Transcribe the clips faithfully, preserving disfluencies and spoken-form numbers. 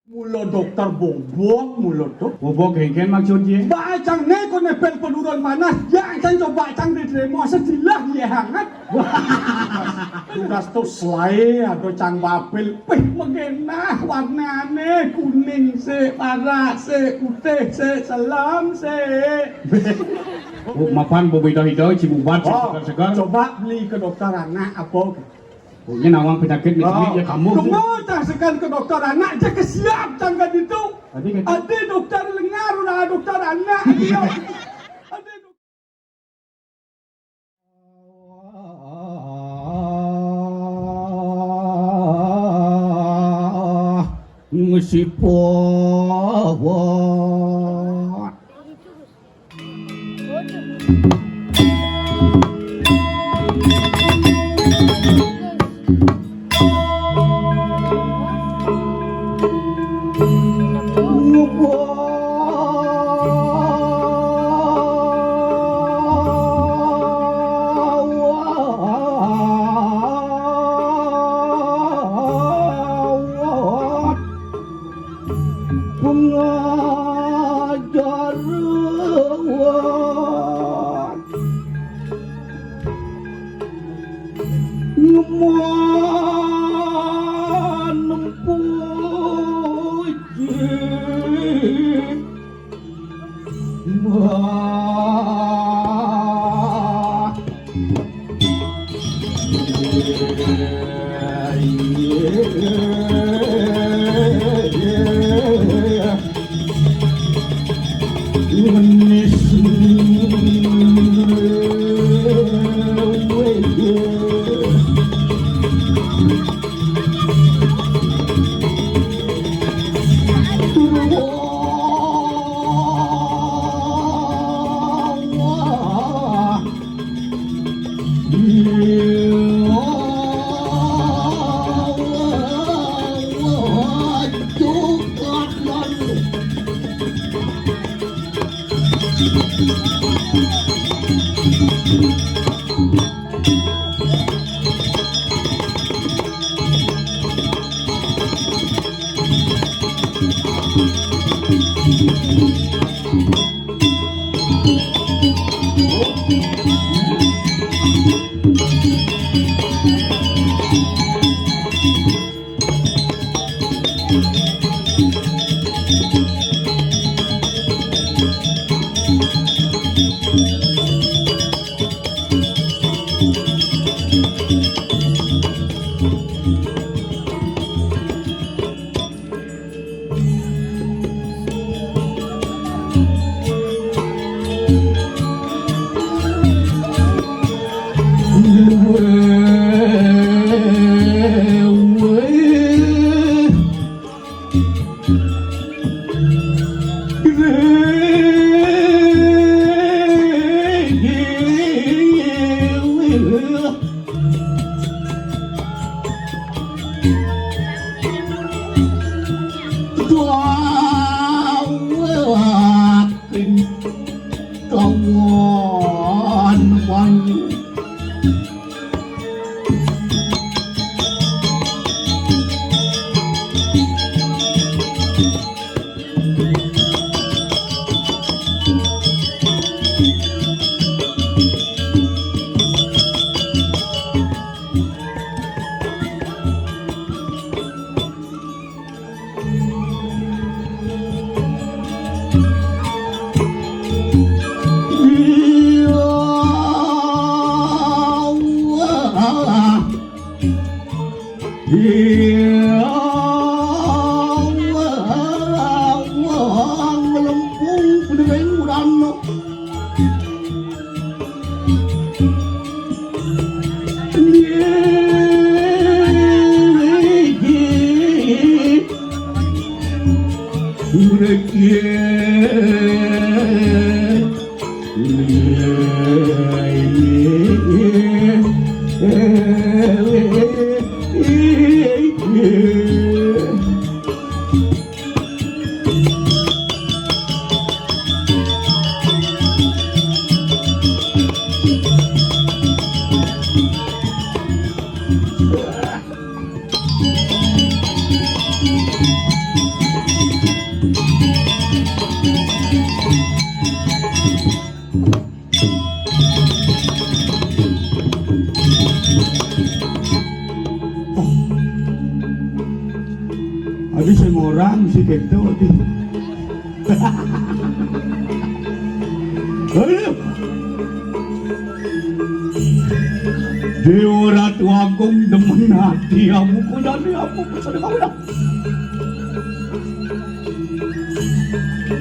Mula dokter bobok, mula tu. Bobok kengken maksud ye? Bak cang ne ko nepel penurunan panas, jak cang coba cang diterima sejilah ye hangat. Tugas tu selai atau cang bapil. Wih, megenah warnane kuning se, parak se, putih se, selam se. Oh, mapan bebeda-beda, cibubat, oh, segar-segar. Coba beli ke dokter anak apa? Oh, ini nawang penyakit ni, oh, ya kamu. Kamu tak sekan ke dokter anak je kesiap tangga itu. Tadi kan? Ada dokter lengar, udah dokter anak dia. Ada dokter ngesipawa. Pengajar ngeman puji. Kawan, kawan. Iya, wah, wah, melempung penering urano. Iya, iya. Urek, iya. Sing orang si kento di. Ayo. Dewa Ratu Agung demen ati amu kudane amu kesane kawula.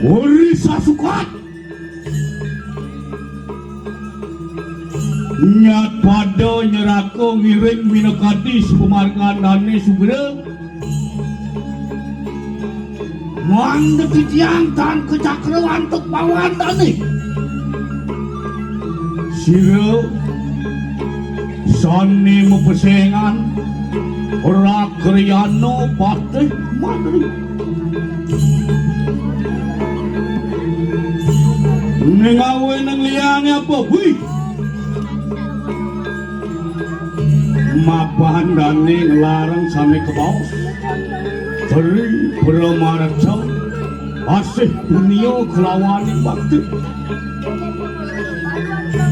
Uri sasukat. Nyat pada nyeraka ngiring minakadi sukumargandane sugra. Mangda titiang tan kecakra antuk bawandane. Sira sane mapesengan Rakriyana Patih Madri. Ning awe nang liyane apa? Wih. Mapan dane nglarang sane kebaos. Seri Brahmareksa asih dunia kelawan bakti.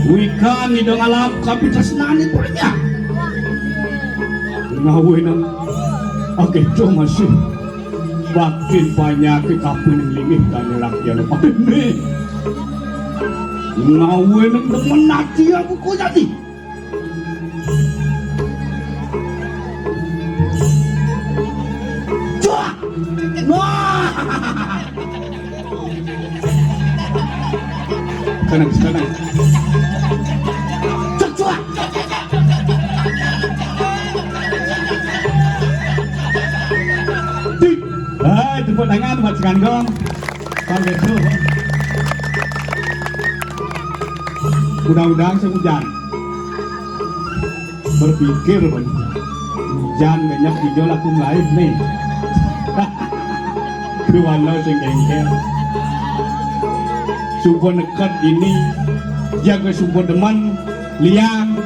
Wikan ida ngalap kapitresnane banyak. Ngawe nang akeh masih baktin banyak kaping lingih dane rakyat. Aduh, nih. Ngawe nang demen ati aku kok jadi. Cuak! Wah! Kanan, kanan. Cuak, cuak! Tik. Hai, tepuk tangan buat Sekandong. Bang Bedu. Undang-undang sing ujan. Berpikir, Bang. Ujan banyak hijau laku lain nih. Kuwano sing kengker. Sumpah neked ini, jaga sumpah demen, liang.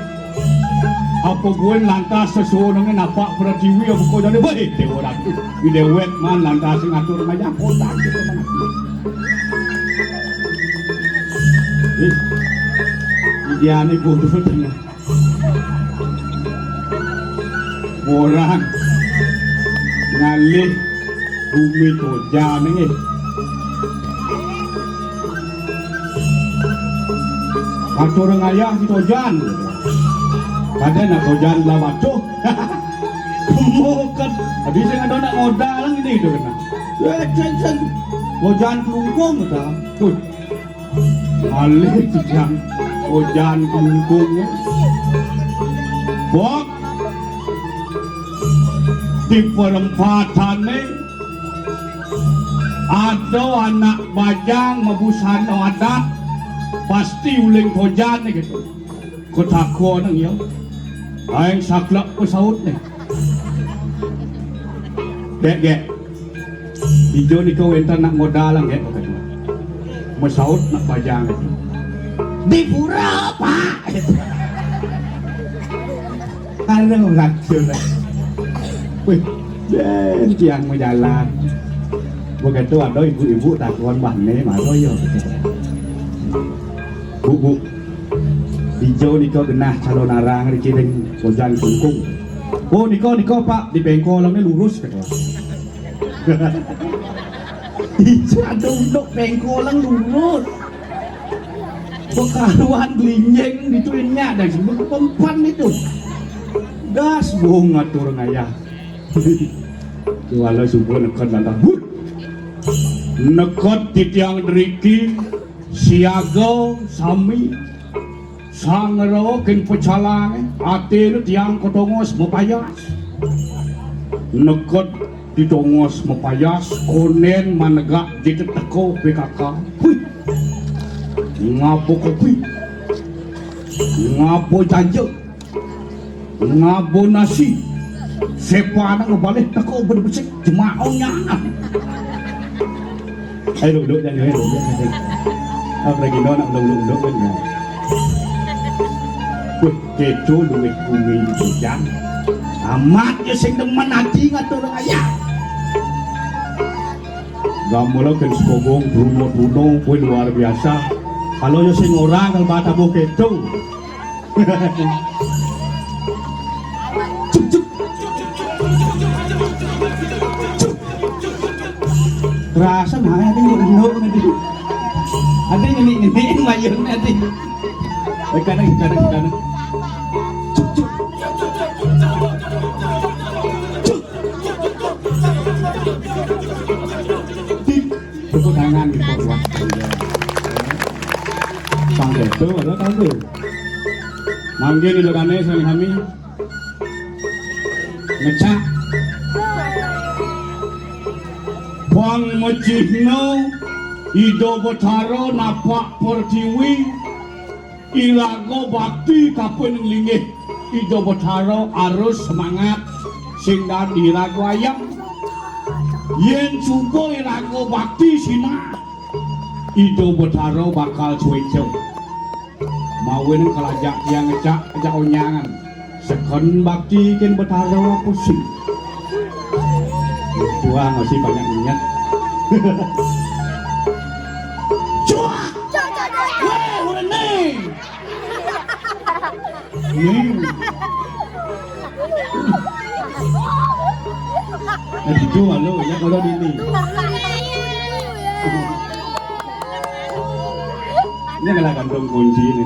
Apa buin lantas sesuwunenge napak pratiwi, apa kodane, weh, Dewa Ratu. Di dewek man lantas ngatur ngajak kotak gitu kan. Ih, idiane bodoh tengah. Orang ngalih bumi tojan nggih. Atur ngayah di tojan. Kadang nak tojan lah waduh. Kemukan. Habis yang ada nak modal ini itu kena. Eh, ceng, ceng. Tojan kelungkung kita. Tuh. Malih titiang ojan kelungkung. Bok di perempatane ada anak bajang mabusana adat, pasti uling tojan gitu. Kotakon ya. Aing saklek pesaut nih. Gek, gek. Ijo nika wénten nak modal nggih, pokoknya. Mesaut nak pajang. Di pura, Pak. Anu, racun. Wih, ben tiang majalan. Begitu ada ibu-ibu takon bahne, maro ya. Bu, Bu. Ijo nika genah calon arang riki ring Kojan Kungkung. Oh, nika, nika, Pak, di bengkol ini lurus, kata. Ijo ada unduk bengkol yang lurus. Pekaruan gelinjeng itu nya dan semua kepempan itu. Das wong ngatur ngayah. Kuala subuh neked lantas. But. Neked titiang driki siaga sami. Sang Rawa ken pecalange, atene tiang ketongos mapayas. Neked ditongos mapayas, konden manegak diteteko P K K. Wih, ngabo kopi, ngabo janja, ngabo nasi, sepana ngebalih teko bedebesik jemaong nyangan. Ayo, duduk, jangan, ayo, duduk, jangan. Apa lagi, no, nak duduk, duduk, duduk, kan, ya. Wih, keco, duit bumi bujang. Amat ya sing demen ati ngatur ayah. Gamula kan sekobong, Bruno, Bruno, kue luar biasa. Kalau ya sing orang, kalau bata bo keco. Cuk, cuk. Cuk. Rasa mah adi nunduk adi. Adi ngenik-ngenik mayun adi. Eh, kadang, kadang, kadang. Tepuk tangan kita buat. Sang itu ada tahu. Mangga di dokane sami-sami. Ngecak. Bang mecihno Ida Betara napak pertiwi, iraga bakti kapan linggih Ida Betara arus semangat sing dadi iraga ayem. Yen suba iraga bakti sinah, Ida Betara bakal cueca. Mawin kalajak tiang ngecak ajak onyangan. Seken bakti ken Betara apa sih? Tuhan masih banyak minyak. Cuak! Weh, udah nih. Nih. Nah, gitu malu, ya kalau di ini. Ini adalah kantong kunci ini.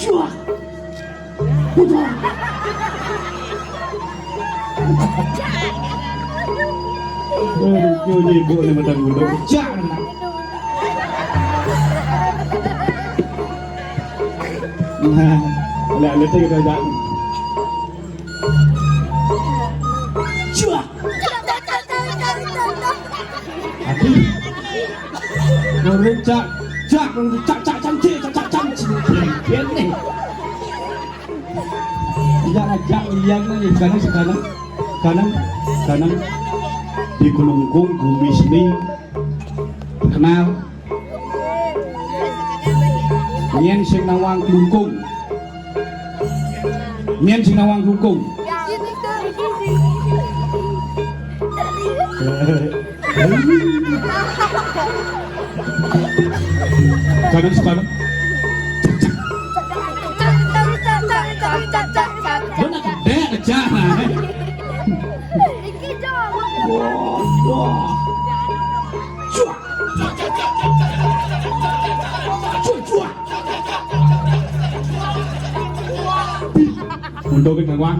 Cuak. Putar. Eh, kunci ibu ni macam gulung. Cak. Nah, oleh-oleh tu kita dah. Cuak. Aduh. Nurun cak, cak, nurun cak, cak, cak, cak, cak, cak, cak, cak, cak, cak. Ajak, ajak, liang ni, kanan, kanan, kanan, kanan. Di Kelungkung, Bumi Seni, terkenal. Nyen sing nawang klungkung. Nyen sing nawang klungkung. Kadang sekarang. Benar, dek, jangan. Wah, wah. Cuak. Cuak, cuak. Untuk kita, Wan.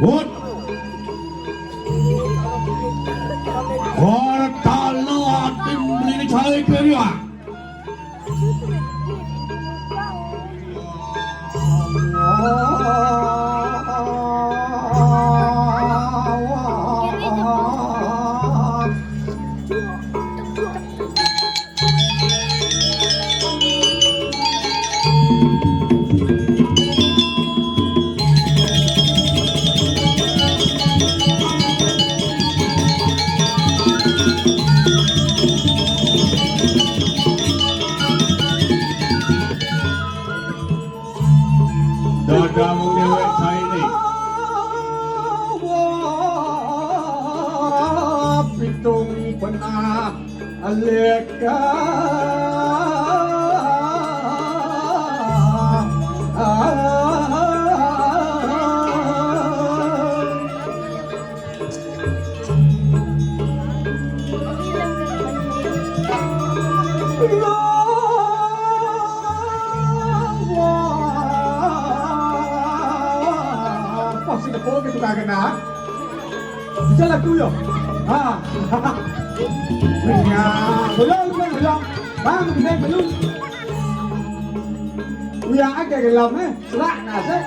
Wut. Kor talo atim beli cai keriak. Dadang dewek saini. Pitung penah leka. Wah, pasti kepala kita kena. Bisa lagu ya? Ha. Ya, belum, belum, belum. Bang, belum, belum. Ya, ada gelem, eh. Serak nasi.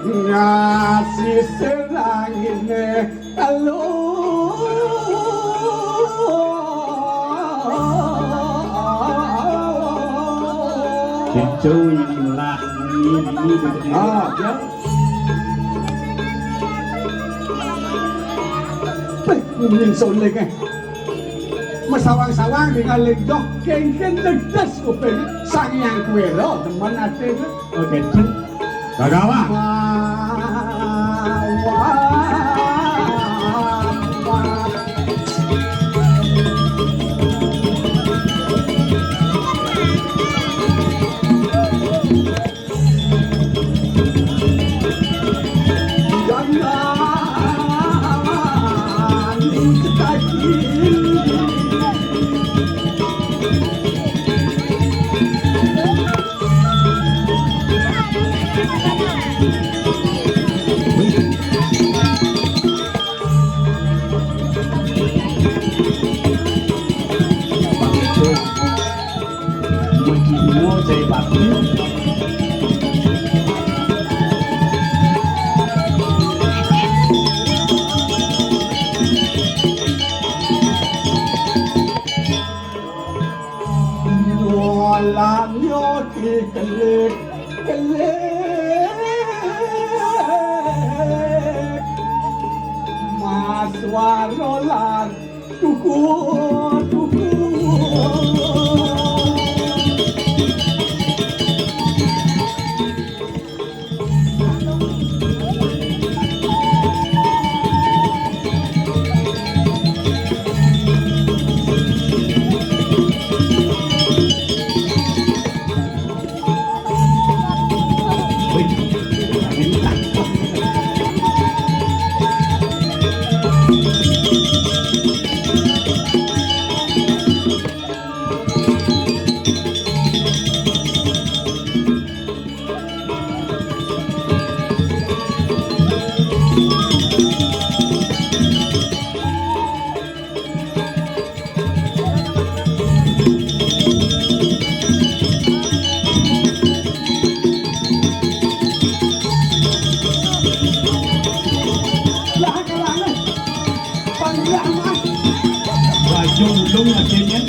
Ngasih serang ini. Halo. Kecoh ini lah. Ini, ini, ini. Ah, ya. Péh, kuning solék, eh. Masawang-sawang dengan lenjoh, kéngkén dedes kuping, Sang Hyang Kuwéra, demen até, eh. Oke, Cen. Bagawa. Wah, wah, wah. Jualannya dikelik-kelik, Mas Warolan. Dukuh, dukuh. Lah, kalane. Panggah, Mas. Raja ulung akhirnya.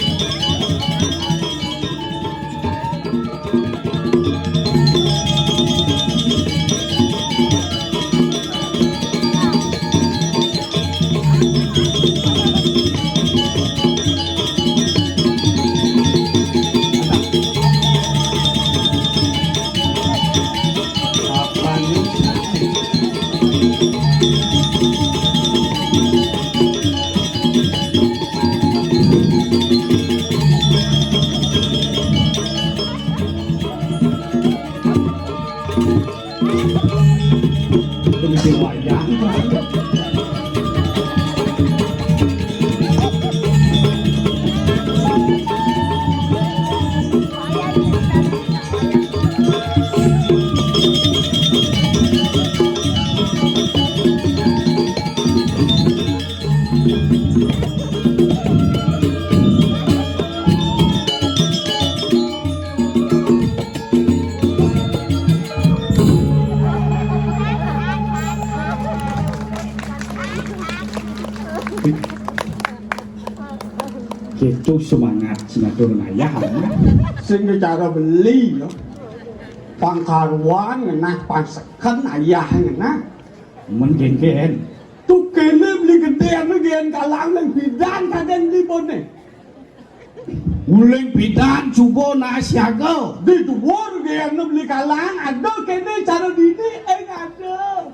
Wayang. Kéto semangat sing atur ngayah, sing cara beli, ya. Pangkaruan ngenah, pangseken ayah ngenah. Men kénkén. Tuh kéné beli gedéan, gedéan kalang, leng pidan kadén beli boné. Uling pidan suba naé siaga. Di duur gedéan beli kalang, ada kéné cara dini, éng ada.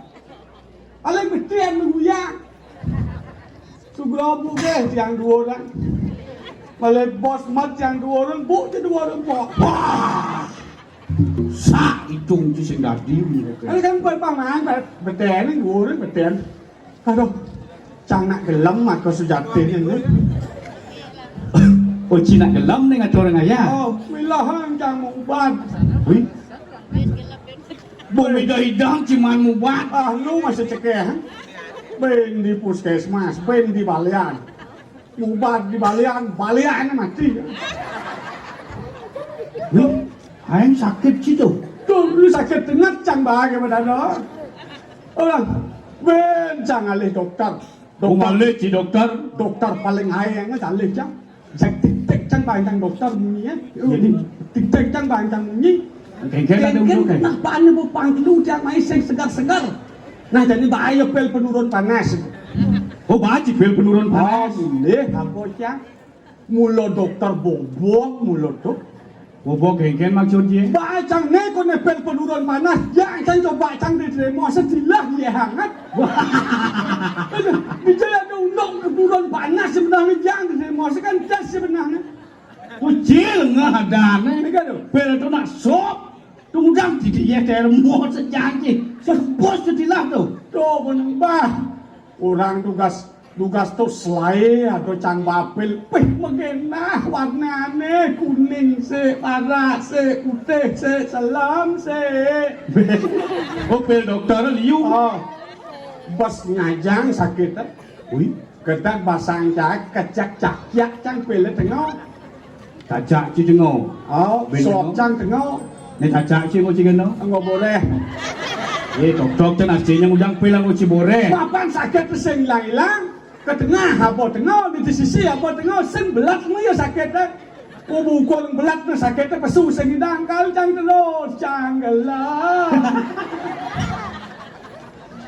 Paling gedéan nguyang. Sugra bu deh tiang duuran. Malih bos mat tiang duuran, bu ti duuran, bu. Wah. Sak itung ci sing dadi. Ada kan pamangan, betén, duuran betén. Aduh, cang nak gelem maka sujatiné né. Oh, ci nak gelem né ngatur ngayah. Oh, milahan cang mubat. Wih. Bung ida-idang ci maan mubat. Ah, lu masih cekeh, ha? Bén di puskesmas, bén di balian. Ngubat di balian, balian mati. Loh, aing sakit situ. Tuh, lu sakit tenget cang bahagia pada do. Orang, bén cang alih dokter. Dokter, alih ci dokter. Dokter paling aing alih cang. Cang tiktik cang bantang dokter munyi ya. Jadi? Tiktik cang bantang munyi. Kéngkén ada. Kéngkén unduk, kan? Nah, baan bu pangkelu cang mai sing segar-segar. Nah, jadi bahaya pil penurun panas. Oh, baji pil penurun panas. Oh, nggih, apa cang? Mula dokter bobok, mula tuh. Bobok kéngkén maksud dia? Bacang né koné pil penurun panas, ya kan coba cang diterima sedilah dia hangat. Aduh, bisa ada unduk penurun panas sebenarnya cang diterima sekan jas sebenarnya. Kucil ngah adané. Pil itu nak sop. Tunggang didik ya termo sejanji. Serbos sedilah tuh. Tuh, menang bah. Orang tugas Dugas to selaé ada cang bapil, pih magenah warnané kuning sik, parak sik, putih sik, selem sik. Oh, pil dokter liu. Oh. Bas ngajang sakit, eh. Ui, kedak basang cak kecak cakyak cang pil tengok. Cacak ci dengo. Oh, bén sok dengo. Cang dengo. Né cacak ci ngoci geno. Engko boréh. Eh, tok-tok ten aslinya ngundang pil ngoci boréh. Papan sakit sing ilang-ilang, ke tengah apa dengo, di sisi apa dengo, sing belat mu ya sakit, eh. Ku bukul belat na sakit, eh, pesu sing idang kal cang terus, cang gelah.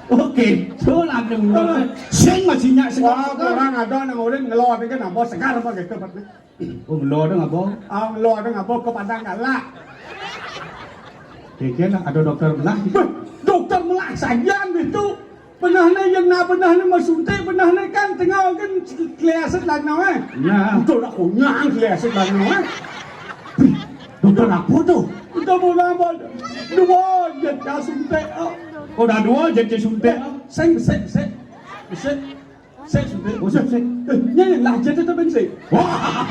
Oke, tuh langsung. Sing masih nyak segar. Wah, kurang ada nang urin ngelor kan apa segar apa gitu, Pak. Oh, ngelor dong apa? Ah, ngelor dong apa ke Padang Galak. Kira ada dokter belah. Beh, dokter belah saja itu. Benahné yén nak benahné mah suntik, benahné kan tengah kan kleaset lanau, eh. Nah. Udah nak konyang kleaset lanau, eh. Dokter apa tuh? Udah mau nambah. Dua jet ya suntik, oh. Oh, dah dua jet ya suntik, oh. Sing, sing, sing. Sing. Sik, sik. Oh, sik, sik. Eh, nyai lah, jadi tu ben sik. Wah.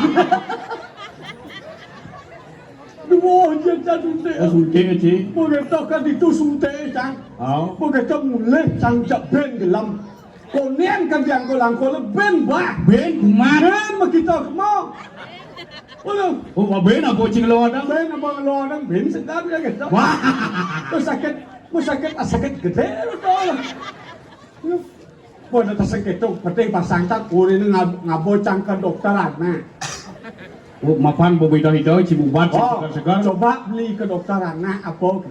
Duh, jadi suntik. Oh, suntik, Cik. Begitu kan itu suntik, Cang. Oh. Begitu mulih, Cang, jak ben gelem. Konen kan diangkul-angkul, ben, bah. Ben, kumat. Ben, begitu, kemau. Aduh. Oh, wah, ben apa, Cik, lo ada? Ben apa, lo ada? Ben sedap ya, gitu. Wah. Terus sakit, mau sakit, ah, sakit gede, lo tahu. Pun atas sekitu, peti pasang cang, urine ngab-, ngabocang ke dokter anak. Oh, mapan bebeda-beda, cibubat, oh, segar-segar. Coba beli ke dokter anak, apa?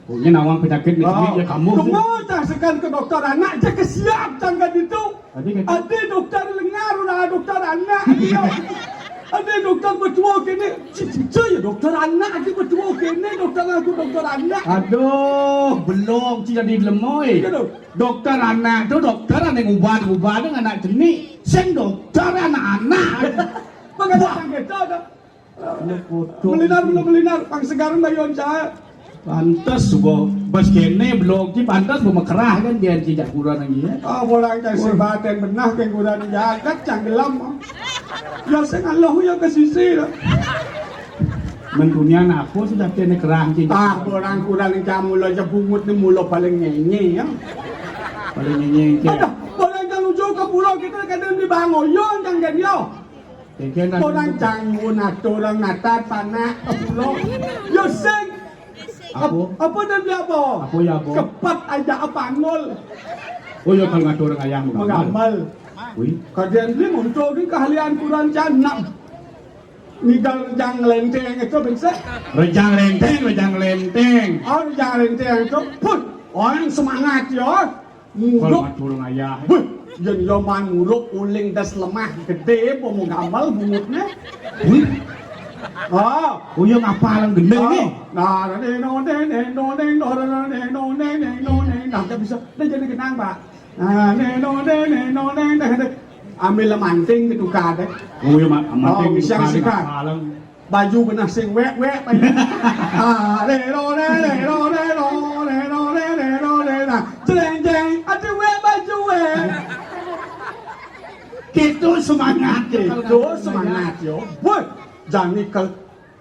Oh, ini nawang penyakit, oh, ya kamu. Kamu tak sekan ke dokter anak, je kesiap cang ke ditu. Tadi kan? Ada dokter lengar, udah dokter anak, dia. Ada dokter betua kene, cica ya dokter anak, ada betua kene, dokter aku dokter anak. Aduh, belum, ci jadi lemoi. Gitu. Dokter anak tu dokter anak ubat-ubat dengan anak cenik. Sing dokter anak-anak. Pakai datang kita dah. Melinar belum melinar, pang segaran bayuan cahaya. Pantes suba bas kene belum ci pantes suba mekerah kan biar ci jak kurang lagi ya. Ah, bolang cang sebaten benah ke kurang jagat cang gelam. Ya sing Allah ya ke sisi dah. Mentunian aku sudah kene kerah ci. Ah, bolang kurang cang mula je bungut ni mula paling nyenye ya. Paling nyenye ke. Ada bolang cang lucu ke pulau kita kadang di Bangoyon cang kan yo. Kengken orang cang nyuwun atur orang natat panak ke pulau. Yo sing. Apa? Ap-, apa dan dia apa? Apa ya, apa? Cepat aja apa angul. Oh ya kalau ngatur orang ayah menggambar. Menggambar. Wih. Kajian dia muncul di keahlian kurang cang nak. Nidal rejang lenteng itu bisa. Rejang lenteng, rejang lenteng. Oh, rejang lenteng itu. Pun orang semangat ya. Kalau muruk. Ngatur ngayah. Wih, yen yo man muruk uling das lemah gede apa mau gamal bungutne. Wih. Oh. Oh, yo ngapal gendeng ni. Nah, neno nene no neng no nene no nene no neng. Nah, tak bisa. Dah jadi kenang, Pak. Nah, neno nene no neng dah. Ambil manting ketukar deh. Oh, yo manting ketukar. Baju benah sing wék-wék, Pak. Ah, lero, le, lero, lero, lero, le, lero, le. Nah, jreng, jreng, aduh, wék baju, wék. Gitu semangat, gitu semangat, yo. Woi, jani ke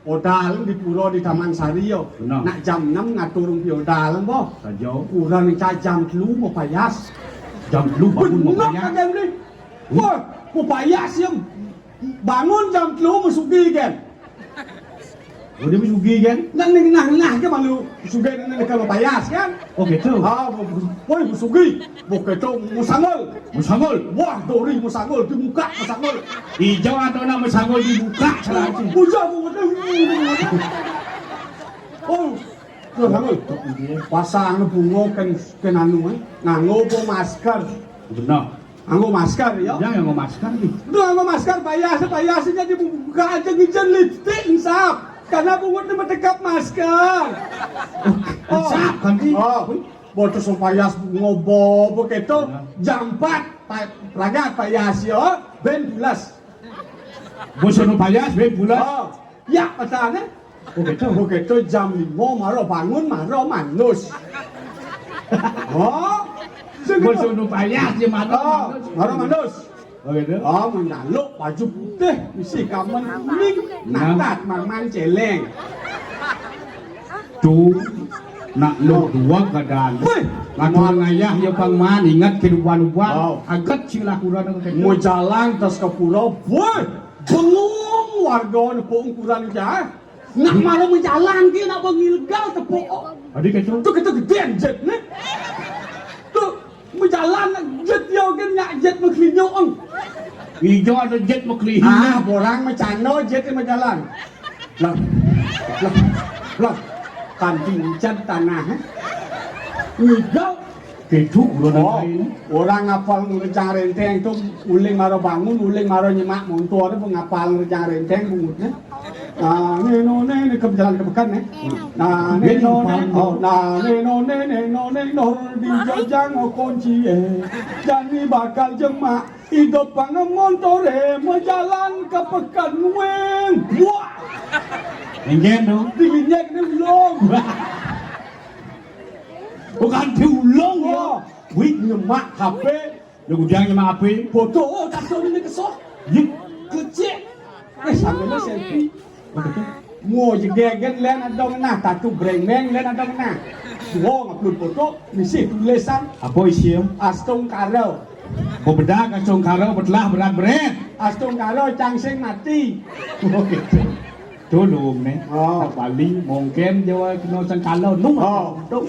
odal di pura di Taman Sari, yo. Bener. Nak jam enam ngatur pi odal, boh. Saja. Kurang cah jam telu mau payas. Jam telu bangun. Bener mapayas. Kan, Bli? Wah, mapayas ya. Bangun jam telu mesti sugih kan. Udah mesti sugih kan? Nang ning nah-nah ke malu sugih nang ning kalau payas kan? Oh gitu. Ah, woi, mesti sugih. Bukan itu, mesti sanggul. Mesti sanggul. Wah, duri mesti sanggul, di muka mesti sanggul. Ijo atau nak mesti sanggul di muka, salah sih. Bujang, bujang. Oh, Loh, kamu pasang bungo kan, kan anu, eh? Nganggo apa masker? Benar. Nganggo masker, ya? Ya, nganggo masker nih. Udah nganggo masker, payas, payas jadi buka aja ngijen lipstik, sap. Karena bungut ini metekap masker. Oh, sap, kan, Ki? Oh, botos payas ngobo begitu. Ya. Jam empat, pa-, ragat payas, ya. Ben pulas. Bosono payas, ben pulas. Oh. Ya, katanya. Begitu, begitu jam lima maro bangun, maro manus. Oh, sing Bosono payas, ya, maro oh, manus. Maro manus. Oh, gitu. Oh, menjaluk baju putih, isi kamen kuning, nah, natat mangan celeng. Tuh, nak lu dua keadaan. Wih. Ngatur ngayah ya pang man, ingat kehidupan ubah. Oh. Agat sila kurang aku. Mau jalan tas ke pura, wih. Bengong warga nepuk ukuran jah. Nak malam menjalan dia nak bengilgal tepuk. Adi kecu. Tu kita gedean jet ni. Tu menjalan jet dia kan nak jet mengkelinyuk. Ijo ada jet mengkelinyuk. Ah, borang macano jet yang menjalan. Lah, lah, lah. Kanti encan tanah. Eh. Ngigau. Kecu, bulan oh, lain. Orang ngapal ngerejang renteng tu, uling maro bangun, uling maro nyemak montor tu, ngapal ngerejang renteng bungutnya. Nah, ne no ne ne ke jalan ke pekan ne. Nah, ne no ne, oh, nah, ne no ne ne no ne nor di jajang kunci eh. Jani bakal jemak, idup pangemontore, mejalan ke pekan ngueng. Wah. Enggak tu. Dilinyek ni ulung. Bukan diulung ya. Wah. Wih, nyemak H P. Lu gudang nyemak H P. Foto, oh, tak tahu ni kesok. Yik. Kecil. Eh, sambil selfie. Mau jegeget len ada ngena, tatu brengmeng len ada ngena. Suruh ngupload foto, misi tulisan. Apa isi ya? Astungkara. Mau bedak astungkara, betelah berat beret. Astungkara, cangsing mati. Oh, gitu. Tolong nih. Oh. Bali, mungkin Jawa kena sengkala. Nu, oh. Tu.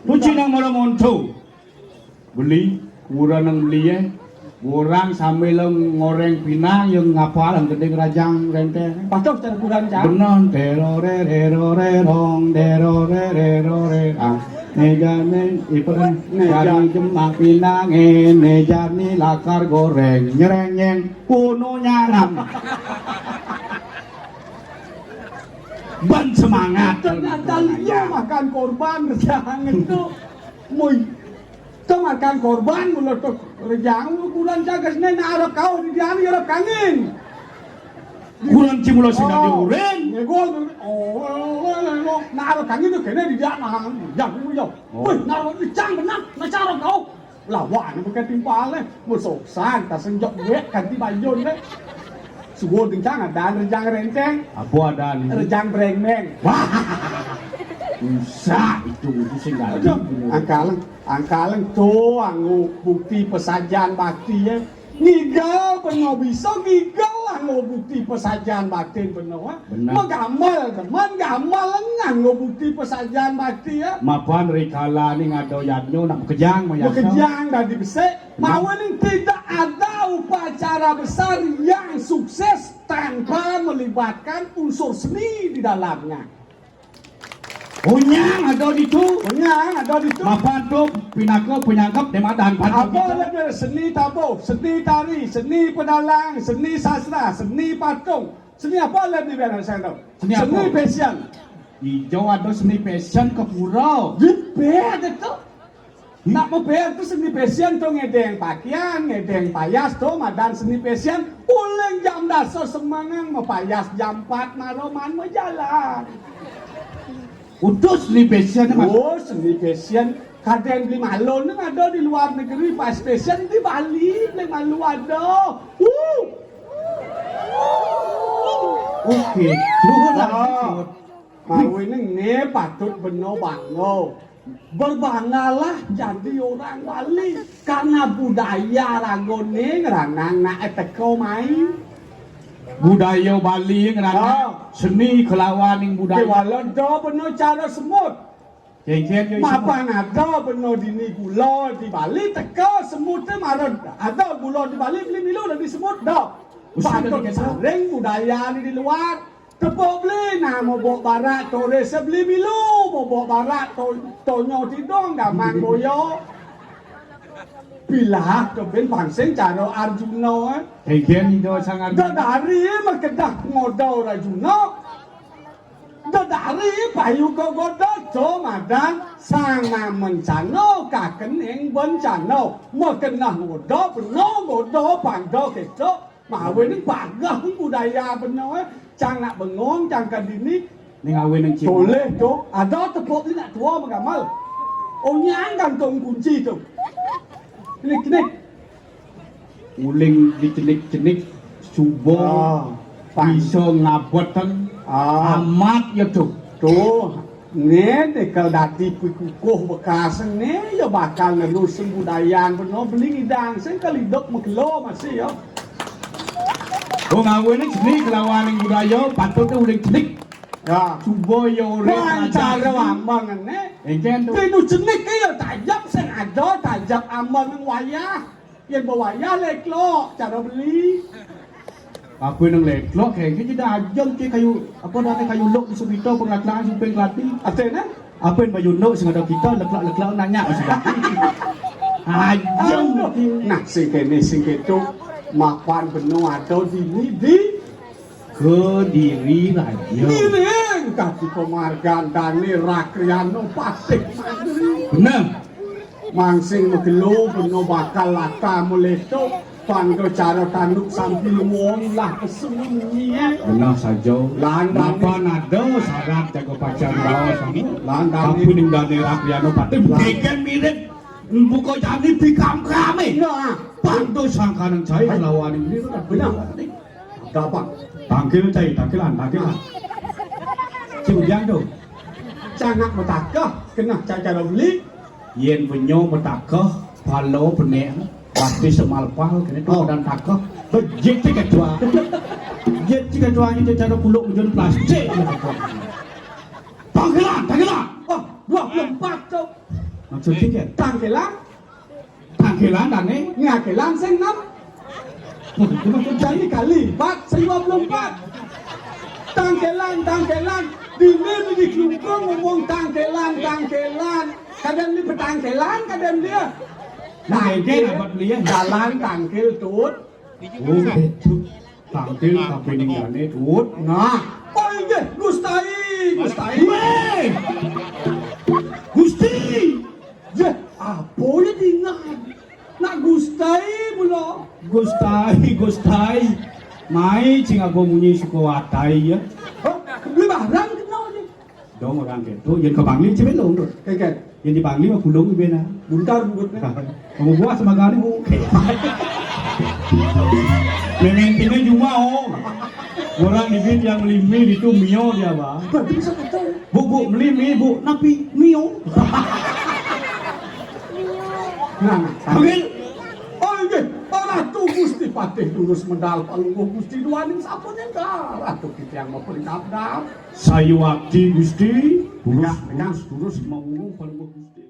Tu Cina mula monto. Beli, kurang nang beli eh. Orang sambil ngoreng pinang yang ngapal gedeng rajang renteng. Patuh cara kurang cak. Benon, terore, terore, rong, terore, terore, ah. Negane, iperan, negane. Dari jemak pinang, eh, nejani lakar goreng, nyerengeng, kuno nyanam. Ban semangat. Ternyata lu makan korban, jangan tu. Mui. Temakan korban mula tu rejang lu kurang jaga senen arep kau di dian arep kangin. Kurang cimula sing dadi urin. Ngegol. Oh, nak arep kangin tu kena di dian nah. Jago yo. Oh. Wih, nak arep cang benar, nak arep kau. Lawan bukan timpal eh. Musuh san tak senjok duit ganti bayun eh. Subuh dincang ada rejang renteng. Apa ada ni? Rejang brengmeng. Wah. Usah itu itu sing dadi. Aduh, angkaleng. Angkaleng tu anggo bukti pesajan bakti ya. Ngigal peno bisa ngigal anggo bukti pesajan batin peno. Benar. Menggamal teman gamal nganggo bukti pesajan bakti ya. Mapan rikala ni ngado yadnyo nak bekejang mayasa. Bekejang dadi besik. Benar. Mawinan tidak ada upacara besar yang sukses tanpa melibatkan unsur seni di dalamnya. Onyang ada ditu. Onyang ada ditu. Mapan tu pinaka penyangkep di madan padu. Apa lagi seni tabuh, seni tari, seni pedalang, seni sastra, seni patung. Seni apa lagi di sana tu? Seni apa? Seni fashion. Ijo ada seni fashion ke pura. Jepit itu. Nak mabayar tu seni fashion tu ngedeng pakian, ngedeng payas tu madan seni fashion. Uling jam dasa semangang mapayas jam empat maroman majalan. Utus seni fashion, Mas. Oh, seni fashion. Kadang beli malu ni ada di luar negeri, pas fashion di Bali beli malu ada. Uh. Oke, turun lagi. Malu ini patut beno bangga. Berbanggalah jadi orang Bali karena budaya ragané ngranang nak teka mai. Budaya Bali ngranang. Ah. Seni kelawan ning budaya. Kéwala da bena cara semut. Kéngkén yo. Mapan ada bena dini gula di Bali teka semut té mara ada gula di Bali beli milu dadi semut da. Patut saring budaya ni di luar. Tepuk beli nah mobok barat turis beli milu, mobok barat to, tonyo tidong gamang boyo. Pilah to ben pangsing cara Arjuna, eh. Kéngkén Ida Sang Arjuna. Da dari makedah ngodol Arjuna. Da dari payu ka goda co madan sang mencana kakening bencana. Makenah ngoda bena ngoda panda keto. Mawin ni pagah budaya bena, eh. Cang nak bengong, cang ka dini. Ning awin nang cium. Boleh tu. Ada tepuk ni nak tua magamal. Oh, nyang gantung kunci tu. Cenik, cenik. Uling dicenik-cenik, suba. Ah, pan. Bisa ngabeten. Ah. Amat ya tu. Tu, né, né kal dadi pikukuh bekas né, ya bakal nerusin budaya bena beli ngidang sing kal idup makelo masih ya. Oh, ngawin ni cenik kelawan ning budaya, patut tu uling cenik. Ya. Cuba ya urip. Wan cara aja. Amang né. Engken tu. Tinu cenik ya tajap sing ada, tajap amang wayah. Yén bawayah leklok, cara beli. Apa nang leklok, kayak gitu dah ajam, cek kayu, apa dah kayu lok di Subito, pengatlaan, suping kelati. Artinya? Apa yang bayu lok, sing ada kita, leklok-leklok nanya, masih lagi. Ajam. Nah, sing kene, sing ketu, mapan beno ada dini di Kediri Raja. Ngiring kaki penghargaan Dani Rakriano Patih Mandri. Bener. Mangsing magelo bena bakal lata meleto panggo cara tanduk sambil wong lah kesunyi. Bener saja. Lan Dani. Napa nada syarat jago pacar bawa sama? Lan Dani. Tapi ning Dani Rakriano Patih. Lan. Geger mirip buka jani bikam kame. Nah. Pantu sangkanan saya lawan ini. Bener. Gampang. Tangkil cai, tangkilan, tangkilan. Cing Ujang tu. Cangak metakeh, kena cai cara beli. Yen benyo metakeh, palo penek, pasti semalpal, kena tu. Oh. Dan takeh. Bejit cik ketua. Jit cik ketua ni cara kuluk mujun plastik. Tangkilan, tangkilan. Oh, dua puluh empat tu. Maksud cik ya? Tangkilan. Tangkilan dane? Ngakilan sing enam. Jadi kali empat, sing dua puluh empat. Tangkilan, tangkilan. Dini bini kelungkung ngomong tangkilan, tangkilan. Kadang di petangkilan, kadang dia. Nah, ini dapat beli ya. Jalan tangkil tut. Oh, tut. Tangkil tapi ning dane tut. Nah, oh inggih, Gustai, Gustai. Weh! Gusti! Yeh, apa ya dingan? Nak Gustai mula. Gustai, Gustai. Mai cing aku munyi suka watai ya. Hah? Beli barang kena je. Dong orang ketu, yen ke Bangli cemilung tu. Keket. Yen di Bangli mah pulung bena. Buntar bungut nah. Kamu buat semagane bu. Memang ini cuma oh. Orang di yang beli mie itu mio dia bah. Berarti bisa kata. Bu, bu, beli mie bu, napi mio. Nah, nah. Ambil. Oh, inggih, Ratu Gusti Patih Durus Medal Palungguh Gusti Duaning sampun nyenggal. Ratu kita yang mau peringkat dal. Sayuwakti Gusti, terus, terus, terus mau ngomong pada Gusti.